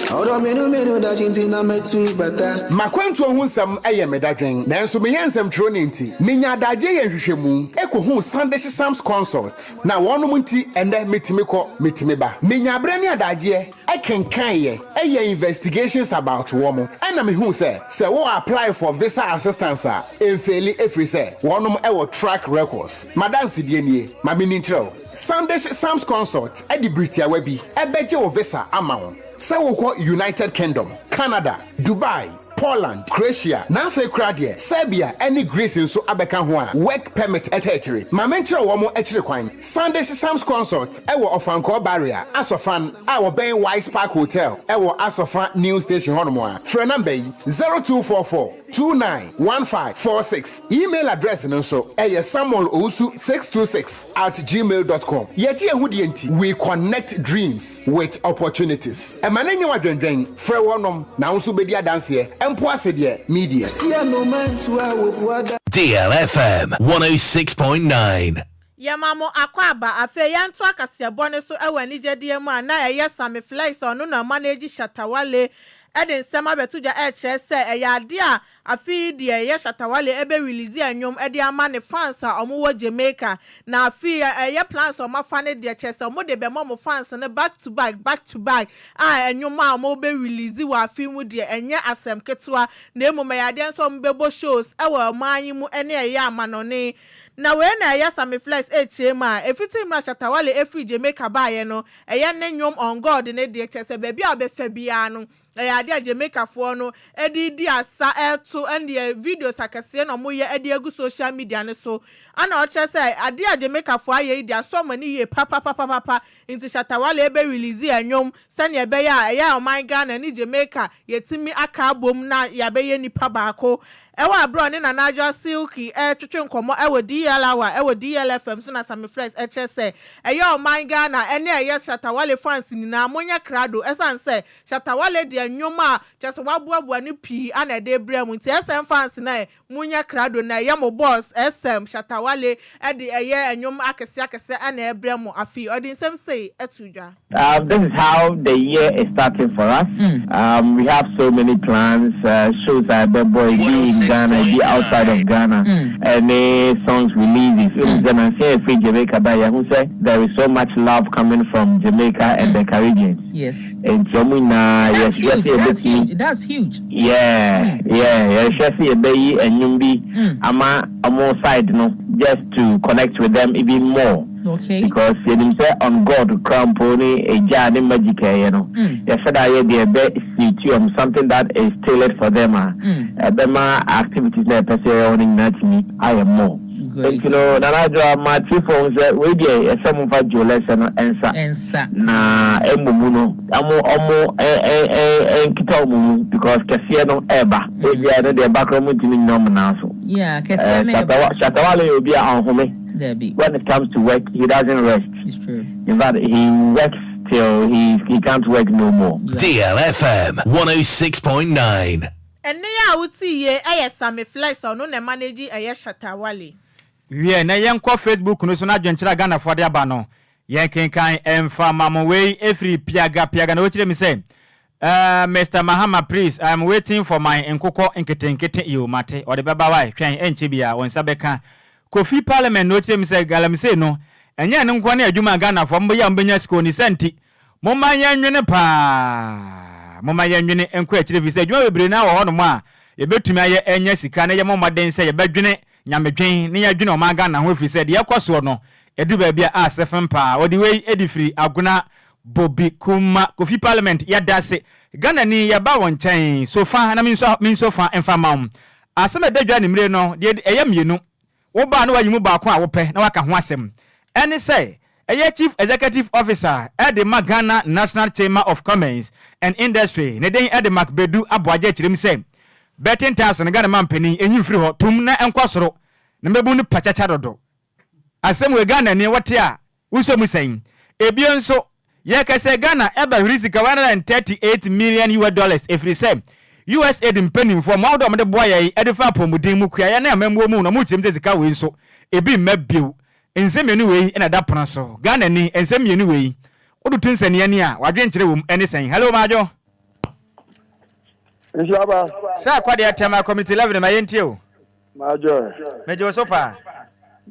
ɔdɔ mmienu mmienu da kyinkyini na mɛtu bata. Makwantuo ho nsɛm yɛ me dadwen, nanso meyɛ nsɛmtwerɛ ne nti menya adagye yɛ nhwehwɛmu ɛkɔhuu Sandish Sams Consult na wɔnom nti ɛnnɛ metumi kɔ metumi ba. Menya aberɛ ne adagyeɛ ɛkenkaeɛ ɛyɛ investigations about wɔ mo, ɛna mehuu sɛ sɛ wo apply for visa assistance a ɛmfail, ɛfiri sɛ wɔnom ɛwɔ track records. Madansedie nie, ma menni nkyerɛ wo. Sandish Sams Consult ɛde biritiawa bi ɛbɛgye wo visa ama wo sɛ wokɔ United Kingdom, Canada, Dubai, Poland, Croatia, na afei kora deɛ Serbia ɛne Greece nso abɛka ho a work permit ɛtɛ akyire. Ma menkyerɛ wɔ mo akyire kwan. Sandish Sams Consult ɛwɔ Ɔfankɔɔ Barrier, Asɔfan a wɔbɛn Wise Park Hotel ɛwɔ Asɔfa New Station hɔnom a frɛ number yi, 0244 291546. Email address no nso ɛyɛ samuel owusu 626@gmail.com. Yɛgye ɛho deɛ nti we connect dreams with opportunities. Ɛma ne nyɛ wadwendwɛn, frɛ wɔnom na wo nso bɛdi adanseɛ mpo ase deɛ media. Yɛsi anomantu a wobuada. DLFM 106.9. Yɛma mo akɔ aba. Afei yɛnto akaseɛbɔ ne so wɔ anigyedeɛ mu a na ɛyɛ Sammy Flex, ɔno na manage Shatta Wale, ɛde nsɛm abɛto dwa ɛkyerɛ sɛ ɛyɛ adeɛ a afei deɛ ɛyɛ Shatta Wale ɛbɛ release ɛnwom ɛde ama ne fans a ɔmo wɔ Jamaica, na afei ɛyɛ plans a ɔmo afa ne deɛ kyerɛ sɛ ɔmo de bɛma ɔmo fans no back to back, back to back a ɛnwom a ɔmo bɛ release wɔ afei mu deɛ ɛnyɛ asɛm ketewa, na emu ɛyɛ adeɛ nso ɔmo bɛbɔ shows ɛwɔ ɔman yi mu ɛne ɛyɛ amanɔne. Na wei na ɛyɛ Sammy Flex ekyir mu a efiti mmerɛ Shatta Wale efiri Jamaica baayɛ no, ɛyɛ ne nnwom On God ne deɛ kyerɛ sɛ beebi a ɔbɛfɛ biara no ɛyɛ adeɛ a Jamaicafoɔ no ɛde di asa ɛto ɛne videos akɛseɛ na wɔyɛ ɛde agu social media ne so, ana ɔkyerɛ sɛ adeɛ a Jamaicafoɔ ayɛ yi de asɔ wɔn ani yie papapapapa. Nti Shatta Wale ebe release ɛnwom sɛnea ɛbɛyɛ a ɛyɛ ɔman Ghana ne Jamaica yɛtumi aka abom na yɛabɛyɛ nipa baako. Ɛwɔ aborɔ ne Nana Adwoa Silky ɛretwetwe nkɔmmɔ ɛwɔ DL Hour ɛwɔ DLFM so na Sammy Flex ɛkyerɛ sɛ ɛyɛ ɔman Ghana ɛne ɛyɛ Shatta Wale fans nyinaa monyɛ krado, ɛsan sɛ Shatta Wale deɛ nnwom a kyerɛ sɛ waboaboa no pii ana ɛde brɛ mu, nti SM fans na monyɛ krado na ɛyɛ mo boss SM Shatta Wale ɛde ɛyɛ nnwom akɛseɛ akɛseɛ ɛna ɛbrɛ mu. Afei ɔde nsɛm sei ɛto dwa. This is how the year is starting for us. We have so many plans, shows are boy be in Ghana, be outside of Ghana, and songs releases. Then I say free Jamaica, but who say there is so much love coming from Jamaica and the Caribbean. And so That's huge. yes, That's huge. That's huge. Yeah. Just see a and ama ɔmo side no just to connect with them even more. Because yɛnim sɛ On God krampo ne egya ne magic ɛyɛ no yɛsɛ da yɛ deɛ ɛbɛ suit um, something that is tailored for them a ɛbɛma activities na ɛpɛ sɛ ɛyɛ wɔn nyinaa tumi ayɛ more. Great. Nti no Nana Adwo ama tifo sɛ wei deɛ ɛsɛ mo fa jolɛsɛ no ɛnsa Ɛnsa. Na ɛmmɔ no ɔmo ɔmo ɛ ɛ ɛ ɛnkita ɔmo mu because kɛseɛ no ɛɛba ebia no deɛ ɛba koraa mo ntumi nyina ɔmo nan so. Kɛseɛ na ɛba. Shatta Wale yɛ obi a ɔnhome. Dabi. When it comes to work, he doesn't rest. It's true. In fact, he works till he can't work no more. DLFM 106.9. Ɛne a wote yie ɛyɛ Sammy Flex, ɔno na manage ɛyɛ Shatta Wale. Wie na yɛnkɔ Facebook no so na adwenkyerɛ a Ghanafoɔ de aba no yɛnkenkan ɛmfa ma mo. Wei ɛfiri Piaga Piaga na wɔkyerɛ mi sɛ "Mr Mahama, please, I am waiting for my nkokɔ nketenkete." Yo, mate, ɔde bɛba wae, twɛn ɛnkyɛ bia wɔn nsa bɛka. Kofi Parliament na ɔkyerɛ mi sɛ galamsey no ɛnyɛ ne nkoa ne adwuma a Ghanafoɔ mbɛyɛ a mbɛnya sika oni sɛ nti momma yɛnwene paa, momma yɛnwene nkɔ akyire fi sɛ adwuma bebree naa wɔ hɔnom a yɛbɛtumi ayɛ anya sika na yɛmmɔ mmɔden sɛ yɛbɛdwene Nyamedwen na yɛadwene ɔman Ghana ho ɛfiri sɛ deɛ ɛkɔ soɔ no ɛduru baabi a asɛ fem paa. Wɔde wei de firi Agona Bobi Kuma Kofi Parliament yɛdase Ghanani yɛba wo nkyɛn so fa na menso fa mfa ma wo. Asɛm a ɛda dwa anwummere no deɛ ɛyɛ mmienu Wo ba a na wayi mu baako a wopɛ na waka ho asɛm. Ɛne sɛ, ɛyɛ Chief Executive Officer de ma Ghana National Chamber of Commerce and Industry, ne din de Mark Bedu Aboagye kyerɛ mu sɛ, Betting tax no Ghana manpanin nyi mfiri hɔ tom na ɛnkɔ soro na mmabun no pɛ kyakya dodo. Asɛm wei Ghanani wote a Wosɔ mu sɛn? Ebio nso, yɛkɛ sɛ Ghana ɛbɛhwere sika 138 million US dollars ɛfiri sɛ USAID mpaninfoɔ mmoa ahodoɔ a wɔde boa yɛn de fa apɔmuden mu, kuayɛ ne amammuo mu na wɔkyerɛ mu sɛ sika wei nso ebi mma bio. Nsɛm mmienu wei na ɛda pono so. Ghanani, nsɛm mmienu wei wode to nsania ni a, w'adwenkyerɛ wɔ mu ne sɛn? Hello Madwo. Nhyira ba. Sɛ akwadeɛ Tema Community 11 ma yɛntie o. Major. Megye wo so paa.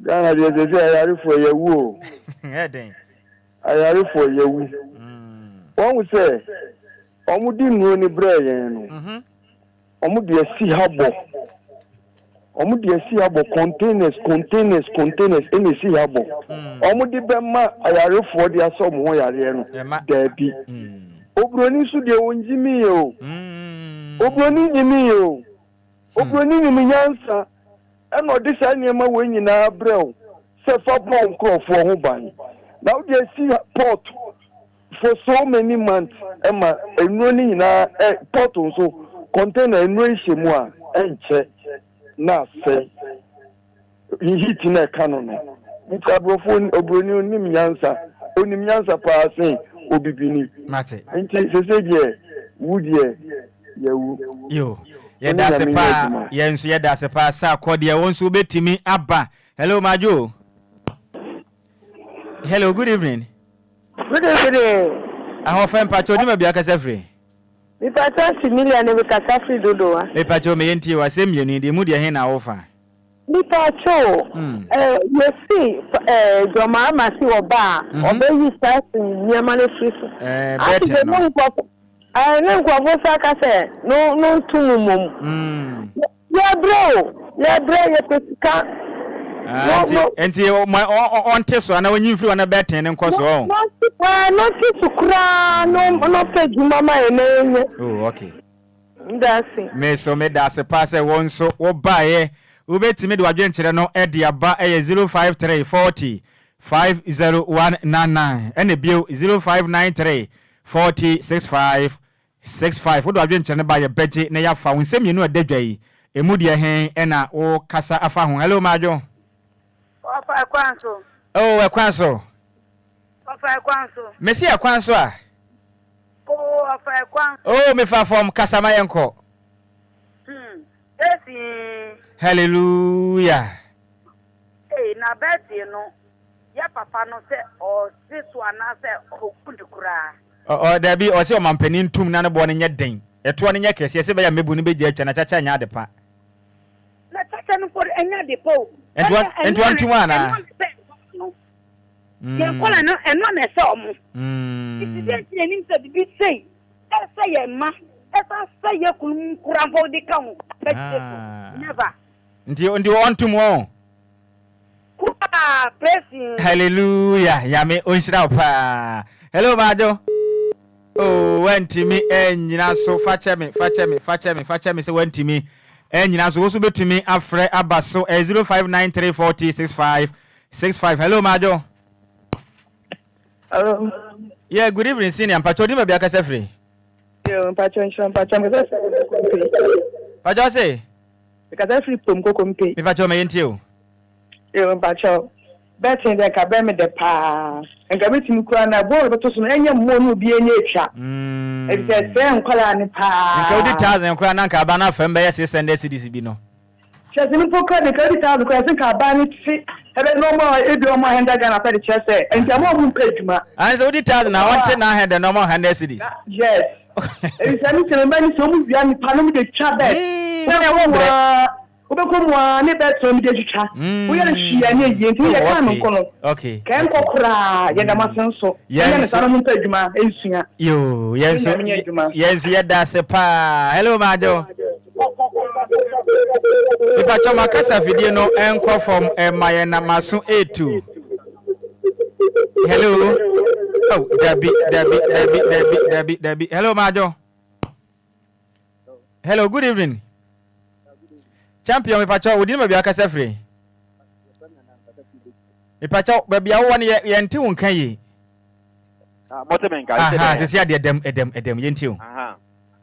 Ghana deɛ sɛsɛ ayarefoɔ yɛwu o. Ɛyɛ den. Ayarefoɔ yɛwu. Wɔn hu sɛ wɔn de nnuro no brɛɛ yɛn no, wɔn de asi ha bɔ. Wɔn de asi ha bɔ containers containers containers ɛna esi ha bɔ. Wɔn de bɛma ayarefoɔ de asɔ wɔn ho yareɛ no. Daabi. Oburoni nso deɛ ɔngyimi yɛ o. Oburoni nyimi yɛ o. Oburoni nim nyansa na ɔde saa nneɛma wei nyinaa brɛ wo sɛ fa bɔ wo nkurɔfoɔ ho ban. Na wode asi port for so many months ma nnuro no nyinaa ɛ port nso container nnuro yi hyɛ mu a ɛnkyɛ na asɛe. Heat na ɛka no no. Nti aborɔfo oburoni onim nyansa, onim nyansa paa sen obibini. Mate. Nti sese deɛ wu deɛ yɛwu. Yo, yɛda ase paa, yɛn nso yɛda ase paa sɛ akɔ deɛ wo nso wobɛtumi aba. Hello, Madwo. Hello, good evening. Good evening. Ahoɔfɛ mpakyɛ odi ma bi akasa firi. Mepakyɛ Similia ne mekasa firi Dodowa. Mepakyɛ meyɛ ntie wɔ asɛm mmienu yi deɛ mu deɛ he na wofa. Mepakyɛw eh, yɛse eh, John Mahama se ɔba a, ɔbɛyi saa nneɛma no afiri so. Eh, Ate betting sɛ no. ne nkurɔfo eh, ne nkurɔfo sa ka sɛ no no nto mu mmom. Yɛbrɛ o, yɛbrɛ, yɛpɛ sika. Ah, No, nti no. nti ɔma- ɔ- ɔ- ɔnte so anaa ɔnyi mfiri hɔ na betting no nkɔ so ɔn. No, eh, no te so koraa, no, no pɛ dwuma ma yɛn na yɛnyɛ. Oh, okay. Medase. Me so meda ase paa sɛ wo nso wo baeɛ. Wobɛtumi de w'adwenkyerɛ no de aba ɛyɛ 053 40 50199 ɛna bio 0593 40 65 65. Wode w'adwenkyerɛ no ba yɛbɛgye na yɛafa wo nsɛm mmienu a ɛda dwa yi ɛmu deɛ he ɛna wokasa afa ho. Hello Madwo. Wɔfa ɛkwan so. Oh ɛkwan so. Wɔfa ɛkwan so. Mese ɛkwan so a. Oo, ɔfa ɛkwan. Oo, mefa fam, kasa ma yɛnkɔ. Hmm, Esi. Hallelujah. Ei, na Betty no, yɛ papa no sɛ ɔte so anaasɛ ɔku ne koraa. Ɔ, ɔ, dabi, ɔse ɔmampanin ntum na ne boɔ no nyɛ den, ɛtoɔ no nyɛ kɛseɛ, sɛ ɛbɛyɛ a mmɛbu no bɛgya atwa, na kyakya nyɛ ade pa. Na kyakya no mpo de, ɛnyɛ ade pa o. Nti ɔ, nti ɔntum anaa? Ɛno na ɛsɛ no. Yɛn nkwadaa no, ɛno na ɛsɛ wɔn. Nti deɛ nti na ɛnim sɛ biribi sei ɛsɛ yɛn mma, ɛsan sɛ yɛn kununom koraa mpo de ka ho bɛgye so. Never. Nti nti ɔntom wɔn. Koraa praise. Hallelujah Nyame onhyira wo paa. Hello Maadwo. Oh wantumi anyina so fakyɛ me fakyɛ me fakyɛ me fakyɛ me sɛ wantumi anyina so wo so bɛtumi afrɛ aba so ɛyɛ 05934065 65 hello Maadwo. Hello. Yeah, good evening senior. Mpacho di baabi akasa firi. Yo, mpacho nhyira mpacho mekasa firi Kokompe. Mpacho se. Mekasa firi Pom Kokompe. Mpacho me yentie o. Yo, mpacho. Bɛten dɛ nka bɛn me dɛ paa. Nka bɛtumi kura na bɔɔl bɛto so no ɛnyɛ mmɔ no obi ɛnyɛ atwa. Ɛfisɛ sɛ nkwadaa ne paa. Nka wodi thousand koraa na nka aba no afam bɛyɛ 600 cedis bi no. Kyerɛ sɛ no mpo koraa de nka wodi thousand koraa ɛsɛ nka aban no te ɛbɛ na ɔmo a ebi ɔmo ahɛnda Ghana pɛ de kyerɛ sɛ nti ama ɔmo mpɛ adwuma. Ayi sɛ wodi thousand a ɔnte 900 na ɔmo 100 cedis. Yes. Efisɛ me sɛ mma ni sɛ ɔmo wia nipa no ɔmo de twa bɛt. Sɛnea wo brɛ. Wobɛkɔ mu ara ne bɛt na ɔmo de atwitwa. Woyɛ no hwee a ɛnyɛ yie nti woyɛ kaa no nko no. Kɛɛ nkɔ koraa yɛda mo ase nso. Monyɛ no saa na ɔmo mpɛ adwuma nsua. Yoo yɛn nso yɛn nso yɛda ase paa. Hello Maadwo. Mepakyɛw ma kasa fidie no nkɔ fam ma yɛn na maso etu. Hello. Oh, dabi, dabi, dabi, dabi, dabi, dabi. Hello, Majo. Hello, good evening. Champion, mepakyɛw, wo din baabi akasa firi. Mepakyɛw, baabi a wowɔ no yɛnte wo nka yie. Ah, mote me nka. Aha, sisi adeɛ dɛm, ɛdɛm, ɛdɛm, yɛntie o. Aha.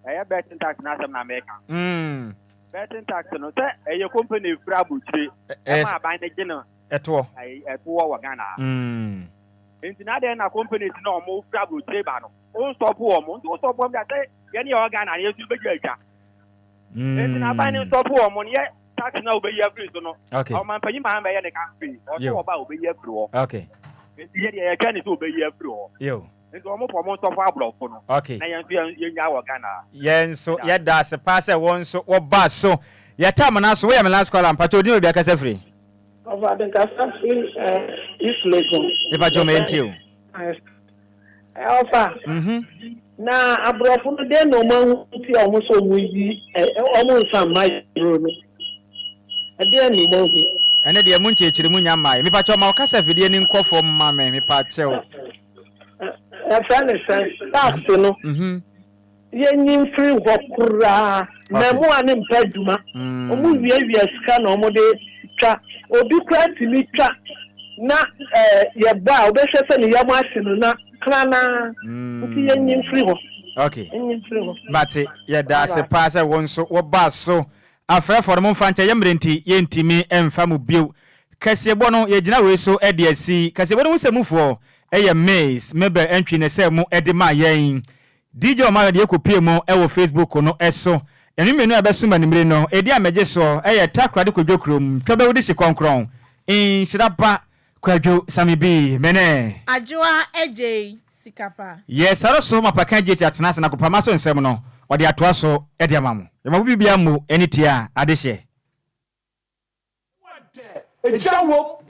Ɛyɛ betting tax n'asɛm na mɛka. Mm. Betting tax no sɛ ɛyɛ company efiri aburukyire ɛma aban ne gye no. Ɛtoɔ. Ɛtoɔ wɔ Ghana. Mm. Nti na adɛn na companies na wɔn firi aburukyire ba no, wɔn stop wɔn, nti wɔn stop wɔn deɛ sɛ yɛn yɛ wɔ Ghana yɛn nso bɛgye atwa. Nti na aban ne stop wɔn no yɛ tax na wɔbɛyi afiri so no. Okay. Ɔmanpanyin maa bɛyɛ ne campaign, ɔsɛ wɔba a wɔbɛyi afiri hɔ. Okay. Nti yɛ deɛ yɛtwɛn ne sɛ wɔbɛyi afiri hɔ. Yo. Nti wɔn fɔ wɔn nsɔfo aborɔfo no. Okay. Na yɛn nso yɛn yɛn wɔ Ghana. Yɛn nso yɛda ase paa sɛ wɔn nso wɔba so. Yɛta amena so woyɛ me last caller mpakyɛ odin obi akasa firi. Ɔfa de nkasa firi eh, East Legon. Mepakyɛ ma yɛntie o. Ɔfa. Mhm. Na aborɔfo no dɛn na wɔn ahu nti a wɔn sɛ wɔn yi wɔn nsa mma yɛro no? Ɛdeɛn na wɔn ahu? Ɛne deɛ mo nkyerɛkyerɛ mu nya mmaeɛ. Mepakyɛ ma ɔkasa afidie no nkɔ fam ma me mepakyɛ o. Yɛfrɛ no sɛn? Tax no. Mhm. Yɛnyi mfiri hɔ koraa. Mmaamua no mpɛ adwuma. Wɔwiawia sika na wɔde twa. Obi koraa tumi twa na yɛbɔ a, wobɛhwɛ sɛ ne yam ahye no na kranaa. Nti yɛnyi mfiri hɔ. Okay. Yɛnyi mfiri hɔ. Mate, yɛda ase paa sɛ wo nso wobaa so. Afrɛfoɔ no, momfa nkyɛ, yɛn mmerɛ nti yɛntumi mfa mo bio. Kaseɛbɔ no, yɛgyina wei so de asi. Kaseɛbɔ no ho sɛmufoɔ yɛ Miss Mabel Antwi na ɛsɛɛ mo de maa yɛn. DJ Omar deɛ kɔpue mu wɔ Facebook no so. Nnwom mmienu a ɛbɛsom anwummere no, ɛdi a megye soɔ yɛ Takoradi Kwadwo Kurom, Twɛbɛwodi Hye Kɔnkrɔn, Nhyira Ba, Kwadwo Sami Bi, me ne. Adwoa Adjei Sikapa. Yɛ sare so mapaka GH atena ase na agoprama so nsɛm no, ɔde atoa so de ama mo. Yɛma mo biribiara mmu ani tia adehyeɛ. Egya wom.